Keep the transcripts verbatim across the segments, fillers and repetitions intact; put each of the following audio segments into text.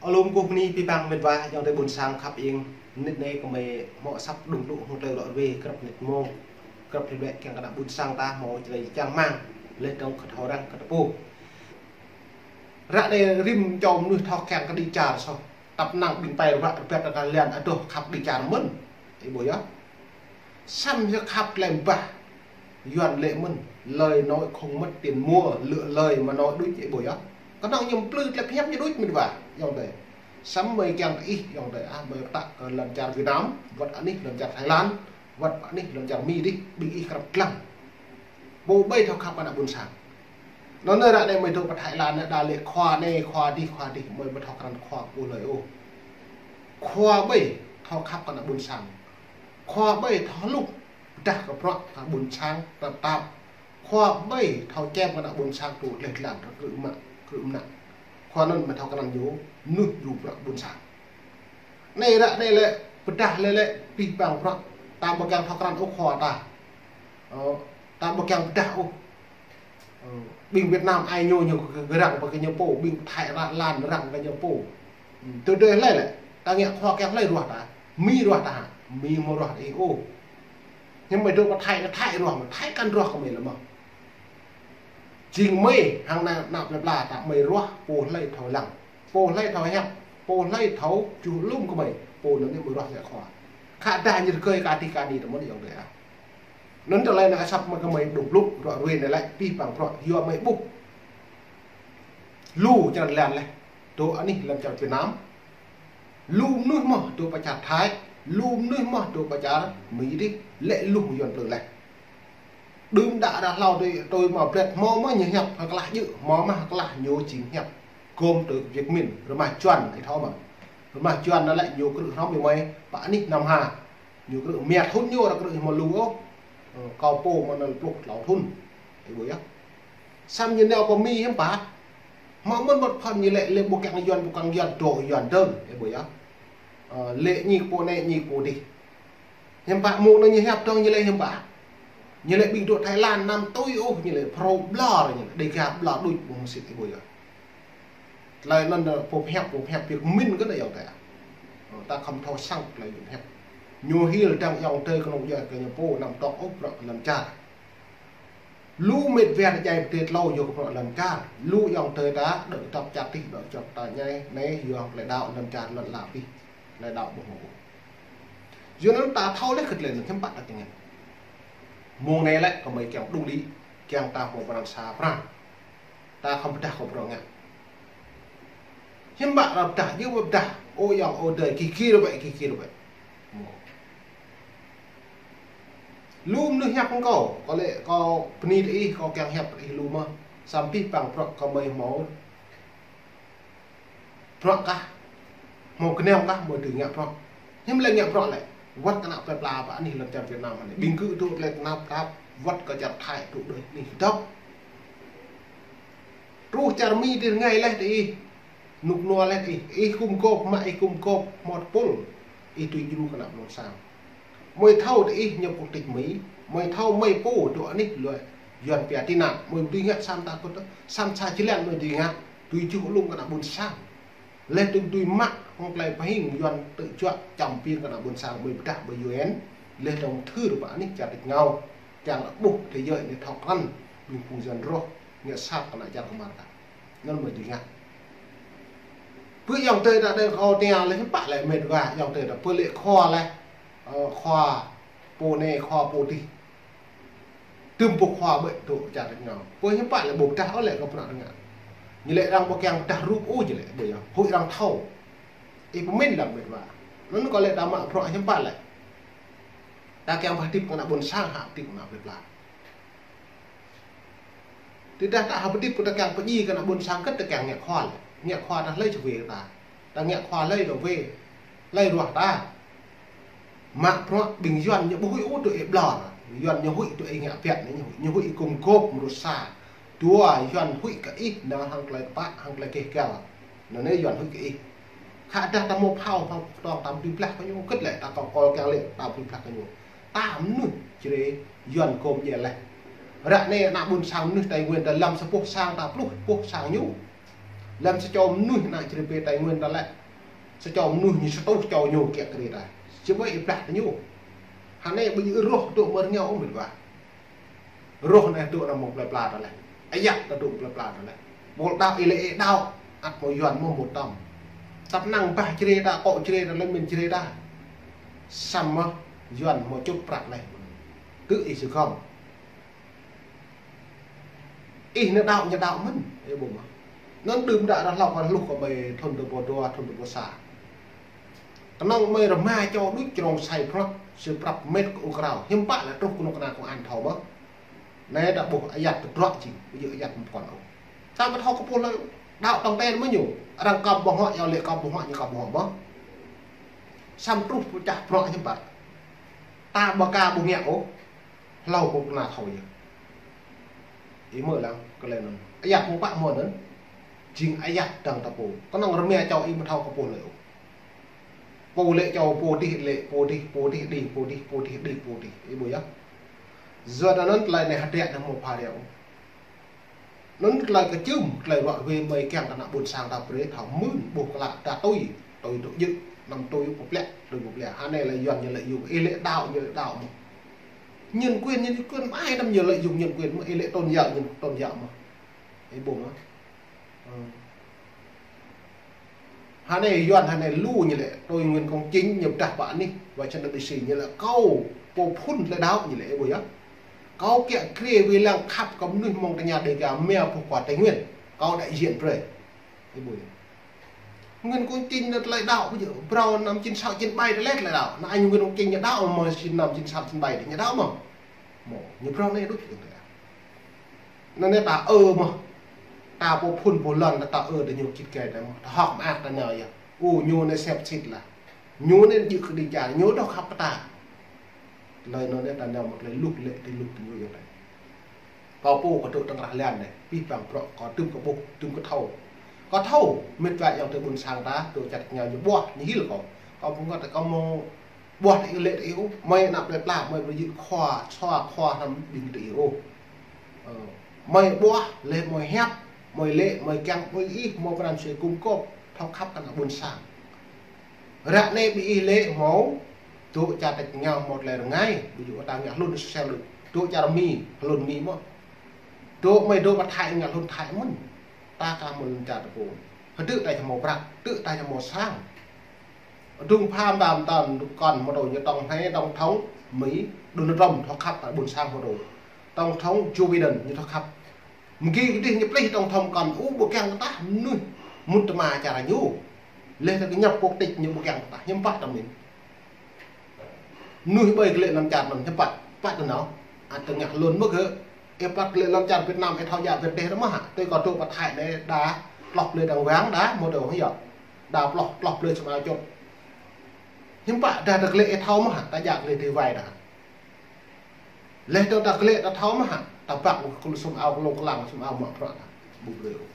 Alum kơkuh bơni abih bang met wa, ayŏng adơi ƀôn sang khăp ing. Mơnit anai gơmơi hmâo asăp đŭng tŭ hăng tơlơi ră ruai, grăp mơnit mông, grăp tơlơi ƀlĕ kiăng kơ ană ƀôn sang ta hmâo tơlơi čang rơmang, laih dơ̆ng kơ thâo răng kơ tơpŭ. Ră anai rĭm čô mơnuih thâo kiăng kơ đĭ čar soh. Tăp năng ƀing pai rơbat rơbat kơ lŏn adoh khăp đĭ čar mơ̆n. Ih ƀuh yơh. Samơ̆ yơh khăp tơlơi bah. Yuan lĕ mơ̆n, lời nói không mất tiền mua, lựa lời mà nói đuč, ih ƀuh yơh. Kơnơ̆ng ñu plư tơlơi pơhiăp ñu đuč met wa, ayŏng adơi. Samơ̆ mơi kiăng kơ ih, ayŏng adơi, ah, mơi pơtă kơ lŏn čar Việt Nam, wơ̆t anih lŏn čar Thái Lan, wơ̆t anih lŏn čar Mi dih, ƀing ih krăp lăng. Pô ƀai thâo khăp kơ ană ƀôn sang. Anŭn ră anai mơi dŏ pơ Thái Lan anai, đa lĕ khua anai, khua dih, khua dih, mơi ƀu thâo krăn khua pô hlơi ôh. Khua ƀai thâo khăp kơ ană ƀôn sang. Khua ƀai thâo hluh pơdah kơ bruă kơ ƀôn sang tơpă. Khua ƀai thâo čem kơ ană ƀôn sang tŭ gleh glan, rơkrư̆ mă, krư̆ mơnă. Khua anŭn mơi thâo krăn ñu, mơnuih djru bruă ƀôn sang. Anai ră anai lĕ, pơdah lĕ lĕ, abih bang bruă, ta ƀu kiăng thâo krăn ôh khua ta. Ơ, ta ƀu kiăng pơdah ôh. Ơ, ƀing Việt Nam ai ñu, ñu gơ̆ răng pơ kơ ñu pô, ƀing Thái ră lan răng kơ ñu pô. Ơ, tơdơi hlơi lĕ, ta ngă khua kiăng hlơi ruah ta, Mi ruah ta hă, Mi hmâo ruah ta ih ôh. Hiư̆m mơi dŏ pơ Thái, Thái ruah mơ̆, Thái kăn ruah kơ mơi lĕ mơ̆. Jing mơi hăng ană, ană plơi pla ta mơi ruah, pô hlơi thâo lăng. Pô hlơi thâo hiăp, pô hlơi thâo čuh lŏm kơ mơi, pô anŭn mơi ruah lĕ khua. Khă dah ñu rơgơi kơ adih kơ anih tơ mơ̆n ayŏng adơi ah. Anŭn tơlơi anai asăp mă gơmơi đŭng blŭ, ră ruai anai lĕ abih bang bruă, yua mơi ƀuh. Lu čar lan laih, dŏ anih lŏn čar Việt Nam. Lu mơnuih mơ̆ dŏ pơ čar Thái, lu mơnuih mơ̆ dŏ pơ čar Mi dih, lĕ lu Yuan plư laih. Đưm đă ră hlâo tui, tui mă bret hmâo mơ̆ ñu hiăp hơklah djơ̆, hmâo mơ̆ hơklah ñu jing hiăp. Gôm tui Việt Minh, rơmah čuăn, ih thâo mơ̆. Rơmah čuăn anŭn lĕ ñu krư̆ hrŏm ƀing mơi, pơ anih Nam Hà. Ñu krư̆ mơ̆ thŭn ñu ră krư̆ hmâo lu ôh. Ơ, kâo pô mơ̆ anŭn pluh klâo thŭn. Ih ƀuh yơh. Samơ̆ ñu nao pơ Mi hiư̆m pă. Hmâo mơ̆n wơ̆t phăn ñu lĕ, lĕ ƀu kiăng Yuan, ƀu kiăng Yuan, dŏ Yuan dơ̆ng. Ih ƀuh yơh. Ơ, lĕ ñu kơ pô anai, ñu kơ pô dih. Hiư̆m pă mông anai ñu hiăp dơ̆ng ñu lĕ hiư̆m pă. Ñu lĕ ƀing dŏ Thái Lan anăm tui ôh, ñu lĕ phrâo ƀlŏr, ñu lĕ Đêga ƀlŏr đuč ƀu mơsĭt ih ƀuh yơh. Tơlơi anŭn pô pơhiăp, pô pơhiăp Việt Minh kơ anai ayŏng adơi. Ơ, ta khŏm thâo săng tơlơi ñu pơhiăp. Ñu hil dăng ayŏng adơi kơnơ̆ng djai kơ ñu pô anăm tŏk ôh bruă lŏn čar. Lu met wa djai pơdơi tlâo yua kơ bruă lŏn čar. Lu ayŏng adơi ta, dŏ tŏp čar tih, dŏ čar ta ñai, anai yua tơlơi đaŏ lŏn čar lŏn la pih. Tơlơi đaŏ ƀu hmâo. Yua anŭn ta thâo laih kơ tơlơi anŭn hiư̆m pă ta kiăng ngă. Mông anai lĕ gơmơi kiăng đŭng đĭ, kiăng ta hmâo pran sa pran. Ta khŏm pơdah kơ bruă ngă. Hiư̆m pă ră pơdah, yua pơdah, ơ ayŏng, ơ adơi, gir gir ƀĕ, gir gir ƀĕ. Lu mơnuih hiăp hăng kâo, kâo lĕ kâo bơni tơ ih, kâo kiăng hiăp tơ ih lu mơ̆. Samơ̆ abih bang bruă gơmơi hmâo. Bruă kah, hmâo gơnam kah, hmâo dưi ngă bruă. Hiư̆m lĕ ngă bruă lĕ. Wơ̆t kơ ană plơi pla pơ anih lŏn čar Việt Nam anai. Ƀing gơ̆ dŏ tơlơi tơnap tap, wơ̆t kơ čar Thái dŏ đôč anih dŏ. Truh čar Mi dih rơngai laih tơ ih. Rơnŭk rơnua laih tơ ih. Ih gum gôp, mă ih gum gôp, hmâo tơpul. Ih dưi djru kơ ană ƀôn sang. Mơi thâo tơ ih ñu quốc tịch Mi, mơi thâo mơi pô dŏ anih lŏn Yuan pia tị nạn, mơi dưi ngă sa mơta kơt, sa mơta jơlan mơi dưi ngă, dưi čuh lŏm kơ ană ƀôn sang. Laih dơ̆ng dưi mă hăng tơlơi pơhing Yuan tơčuă čăm pin kơ ană ƀôn sang mơi pơdah pơ U N, laih dơ̆ng thâo pơ anih čar tač rơngiao, kiăng ƀuh thế giới anai thâo krăn, ƀing phung Yuan rŏh, ngă sat kơ ană čar kơmar ta. Anŭn mơi dưi ngă. Pơ ayŏng adơi ta đơi kâo tơña lĕ hiư̆m pă lĕ met wa, ayŏng adơi ta pơ lĕ khua lĕ, ơ, khua pô anai, khua pô dih. Tơm pô khua ƀĕ dŏ čar tač rơngiao. Pơ hiư̆m pă lĕ ƀu pơdah ôh lĕ kơ bruă rơngiao. Ñu lĕ arăng ƀu kiăng pơdah rup ôh ñu lĕ, ƀu yơh. Huĭ arăng thâo. Ih pơmĭn lăng met wa. Anŭn kâo lĕ ta mă bruă hiư̆m pă lĕ. Ta kiăng pơhơdip kơ ană ƀôn sang hă, hơdip kơ ană plơi pla. Tơdah ta hơdip kơ ta kiăng pơdjai kơ ană ƀôn sang kơ̆t ta kiăng ngă khua lĕ. Ngă khua ta hlơi čơwê ta. Ta ngă khua hlơi dŏ wê. Hlơi ruah ta. Mă bruă ƀing Yuan ñu ƀu huĭ ôh tui ih ƀlŏr. Yuan ñu huĭ tui ih ngă biă anai ñu huĭ. Ñu huĭ gum gôp mơnuih sa. Dua Yuan huĭ kơ ih nao hăng tơlơi tơpă, hăng tơlơi keh gal. Anŭn anai Yuan huĭ kơ ih. Khă dah ta hmâo phao, phao pơtong ta ƀu dưi blah kơ ñu, kơ̆t lĕ ta kâo kol kiăng lĕ ta ƀu dưi blah kơ ñu. Ta mơnuih Jrai Yuan gum djai laih. Ră anai ană ƀôn sang mơnuih Tây Nguyên ta lăm sa boh sang ta pluh boh sang ñu. Lăm sa čô mơnuih ană čri pê Tây Nguyên ta lĕ. Sa čô mơnuih ñu sa tuh čô ñu kiă kriê ta. Či ƀơi ih blah ta ñu. Hơnai ƀing ih rŏh tŭ mơ̆ rơngiao ôh mĭt wa. Rŏh anai tŭ anăm mơ̆ng plơi pla ta lĕ. Ayăt ta tŭ plơi pla ta lĕ. Mơ̆ đaŏ ih lĕ ih đaŏ. Ăt mơ̆ Yuan mơ̆ mơ̆ tăm. Tăp năng bah čri ta, kŏ čri ta, lĕ min čri ta. Samơ̆ Yuan mơ̆ čut prăk lĕ. Tŭ ih sơgŏm. Ih nao đaŏ, ñu đaŏ mơ̆n, ih ƀuh mơ̆. Anŭn đưm đă ră hlâo kơ hluh kơ ƀơi thŭn dua rơbâo dua, thŭn dua rơbâo sa. Kơnơ̆ng mơi rơma čô đuč črông sai prăk, sĭt prăk mĕt kơ ukrao. Hiư̆m pă lĕ truh kơnuk kơna công an thâo mơ̆. Anai ta ƀuh ayăt tơdruă jing, ƀu djơ̆ ayăt mơkŏn ôh. Ta mơ̆ thâo kơ pô lơi đaŏ tŏng ten mơ̆ ñu. Arăng kăm ƀơ̆ng huă, yua lĕ kăm ƀơ̆ng huă, ñu kăm ƀơ̆ng huă mơ̆. Samơ̆ truh pơčah prăk hiư̆m pă. Ta ƀu ka ƀu ngă ôh. Hlâo kơ kơna thâo yơh. Ih mơ̆ lăng kơ lĕ anŭn. Ayăt mơ̆ pă mơ̆ anŭn. Jing ayăt dăng ta pô. Kơnơ̆ng rơma čô ih mơ̆ thâo kơ pô lơi ôh. Pô lĕ čô pô dih lĕ, pô dih, pô dih dih, pô dih, pô dih dih, pô dih. Ih ƀuh yơh. Yua anŭn tơlơi anai hơdră anăm mơ̆ pha rơiao ôh. Anŭn tơlơi kơčưm, tơlơi ruă wê mơi kiăng kơ ană ƀôn sang ta brơi thâo mưn, ƀuh klă ta tui, tui tŭ jơ̆, anăm tui pơplĕ, tui pơplĕ. Hơnai lĕ Yuan ñu lợi dụng, ih lĕ đaŏ, ñu lĕ đaŏ mơ̆. Nhân quyền, nhân quyền, mơai anăm ñu lợi dụng nhân quyền mơ̆, ih lĕ tôn giáo, ñu tôn giáo mơ̆. Ih ƀuh mơ̆. Ơ. Hơnai Yuan hơnai lu ñu lĕ, tui Nguyễn Công Chính ñu pơdah pơ anih, Washington D C ñu lĕ kâo, pô phŭn tơlơi đaŏ ñu lĕ, ih ƀuh yơh. Kâo kiă kriê wĭ lăng khăp kơ mơnuih mơ̆ng tơña Đêga mia pơh kua Tây Nguyên. Kâo đại diện brơi. Ih ƀuh yơh. Nguyễn Công Chính anŭn tơlơi đaŏ ƀu djơ̆, phrâo năm chín sáu chín bảy tơlơi tơlơi đaŏ. Anŭn anh Nguyễn Công Chính ñu đaŏ mơ̆ năm chín sáu chín bảy ñu đaŏ mơ̆. Mơ̆, ñu phrâo anai đôč. Anŭn anai ta ơ mơ̆. Ta pô phŭn pô lŏn ta, ta ơ tơ ñu čĭt gai ta mơ̆. Ta hơ̆k mơak ta nao yơh. Ơ, ñu anai sĕp sĭt lah. Ñu anai jơ̆ kơ đĭ čar, ñu dŏ khăp kơ ta. Tơlơi anŭn anai ta nao mơ̆ tơlơi luh lĕ tui luh tui ñu yơh anai. Kâo pô kơ tŭ tơ̆ng rah lan anai. Pih pang prăk kâo tŭm kơ ƀuh, tŭm kơ thâo. Kâo thâo, mĕt wa ayŏng adơi ƀôn sang ta, tŭ čăt ñu ñu ƀuah, ñu hil kâo. Kâo pô ngă ta kâo mơ̆ ƀuah tơ ih lĕ tơ ih ôh, mơi ană plơi pla, mơi ƀu djơ̆ khua, sua khua hrăm ƀing tơ ih ôh. Ơ, mơi ƀuah, lĕ mơi hiăp, mơi lĕ, mơi kiăng, mơi ih, mơi pran sui gum gôp, thâo khăp kơ ană ƀôn sang. Ră anai ƀing ih lĕ hmâo, tŭ čar ta ngă hmâo tơlơi rơngai, ƀu djơ̆ ta ngă hlŭn sel đôč, tŭ čar Mi, hlŭn Mi mơ̆. Tŭ mơi tŭ pơ Thái ngă hlŭn Thái mơ̆n. Ta ka mơ̆n čar ta pô. Hơdră ta hmâo prăk, tŭ ta hmâo sang. Dŭng pham tam tam kŏn mơ̆ tŭ ñu tổng thống, tổng thống Mi, Donald Trump thâo khăp ta ƀôn sang mơ̆ tŭ. Tổng thống Joe Biden ñu thâo khăp. Mơ̆ng gih kơ dih ñu plih tổng thống kŏn, ơ, ƀu kiăng kơ ta mơnuih mŭt tơma čar ñu. Lĕ ta kơ nhập quốc tịch ñu ƀu kiăng kơ ta, hiư̆m pă ta mĭn. Mơnuih ƀơi kơ lĕ lăm čar anŭn hiư̆m pă, pă tơ nao. Ăt tơ ngă hlŭn mơ̆ gơ̆. Ih pă kơ lĕ lăm čar Việt Nam, ih thâo djă Việt Nam mơ̆ hă. Tui kâo tŭ pơ Thái anai đa, tloh blơi đang wang đa, mơ̆ tŭ hă yơh. Đa ploh, tloh blơi sơmai čut. Hiư̆m pă đa tơ kơ lĕ ih thâo mơ̆ hă, ta djă kơ lĕ tơ wai đa. Lĕ tơ ta kơ lĕ ta thâo mơ̆ hă, ta băk kơ lu sum ao, kơ lu klang sum ao mă prăk ta. Ƀu brơi ôh.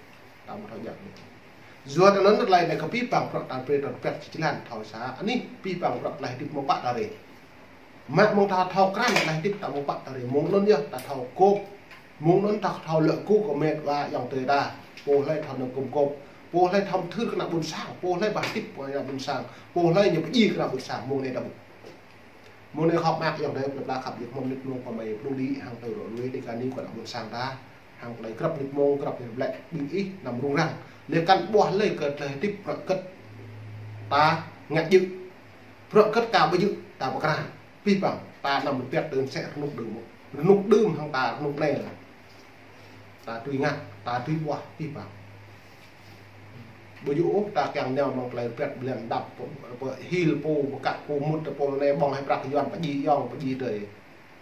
Ta mơ̆ thâo djă kơ lĕ. Yua tơ anŭn tơlơi anai kơ pih pang prăk ta brơi ta pĕt či jơlan thâo sa. Anih pih pang prăk tơlơi hơdip mơ̆ pă ta rê. Mă mơ̆ng ta thâo krăn tơlơi hơdip ta mơ̆ pă ta rê. Mơ̆ng anŭn yơh ta thâo gôp. Mơ̆ng anŭn ta thâo lĕ gôp kơ mĕt wa ayŏng adơi ta. Pô hlơi thâo nao gum gôp. Pô hlơi thâo thưr kơ ană ƀôn sang. Pô hlơi bah hơdip kơ ană ƀôn sang. Pô hlơi ñu pơjing kơ ană ƀôn sang. Mơ̆ng anai ta ƀuh. Mơ̆ng anai hơ̆k mơak ayŏng adơi plơi pla khăp yơh, mơ̆ng nit mông kơ mơi pơnung đĭ hăng tơlơi ruă ruê đĭ kơ anai kơ ană ƀôn sang ta. Hăng tơlơi grăp nit mông, grăp nit blĕ ƀing ih anăm rŭng răng. Lĕ kăn ƀuah lơi kơ tơlơi hơdip prăk kơ̆t ta ngă djơ̆. Prăk kơ̆t ka ƀu djơ̆ ta pơkra. Pih pang, ta anăm rơpiăt tơ̆n sĕ rơnŭk đưm. Rơnŭk đưm hăng ta rơnŭk anai. Ta tui ngă, ta tui ƀuah, pih pang. Ƀu djơ̆ ôh, ta kiăng nao mơ̆ng tơlơi rơpiăt ƀlĕn dăp, pơ, pơ hil pô, pơ kăk pô mŭt tơ pô anai ƀơ̆ng hai prăk Yuan pơjing ayŏng, pơjing adơi.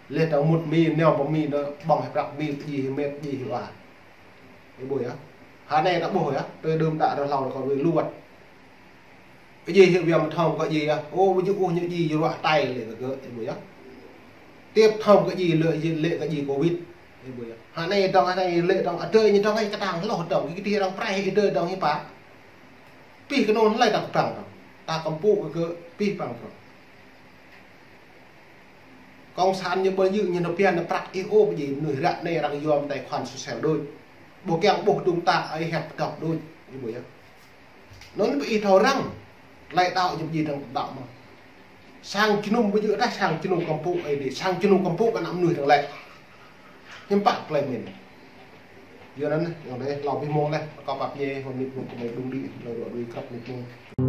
Lĕ ta mŭt Mi, nao pơ Mi anŭn ƀơ̆ng hai prăk Mi, pơjing hai mĕt, pơjing hai wa. Ih ƀuh yơh. Hơnai ta ƀuh yơh, tơl đưm đă ră hlâo kơ wĭ lu wăt. Kơ jih hiăp Yuan thâo kơ jih yơh. Ơ, ƀu djơ̆ ôh ñu jih ruă tai lĕ kơ gơ̆, ih ƀuh yơh. Tiăp thâo kơ jih lĕ, lĕ kơ jih Covid. Ih ƀuh yơh. Hơnai dong, hơnai lĕ dong, adơi ñu dong, ai kơtang hloh dong, kơ kơ dih dong, prai adơi dong hiư̆m pă. Pih kơ anŭn hlơi ta kơtang dong. Ta kơmpŭ kơ gơ̆, pih pang dong. Cộng sản ñu ƀơi yơh ñu nao pia nao prăk ih ôh pơjing mơnuih ră anai arăng yom tài khoản social đôč. Ƀu kiăng ƀuh dŭng ta ơi hiăp pơdŏp đôč. Ih ƀuh yơh. Anŭn ƀu ih thâo răng. Tơlơi đaŏ jing jing tơlơi đaŏ mơ̆n. Sang jơnum ƀu djơ̆ tah, sang jơnum kơmpŭ Ơi Adai, sang jơnum kơmpŭ kơ ană mơnuih tơlơi. Hiư̆m pă tơlơi mĭn. Yua anŭn, yua anŭn, hlâo abih mông laih, kâo pap ñe, hơnit mông kơ mơi đung đĭ, hlâo ruă đuaĭ krăp hơnit mông.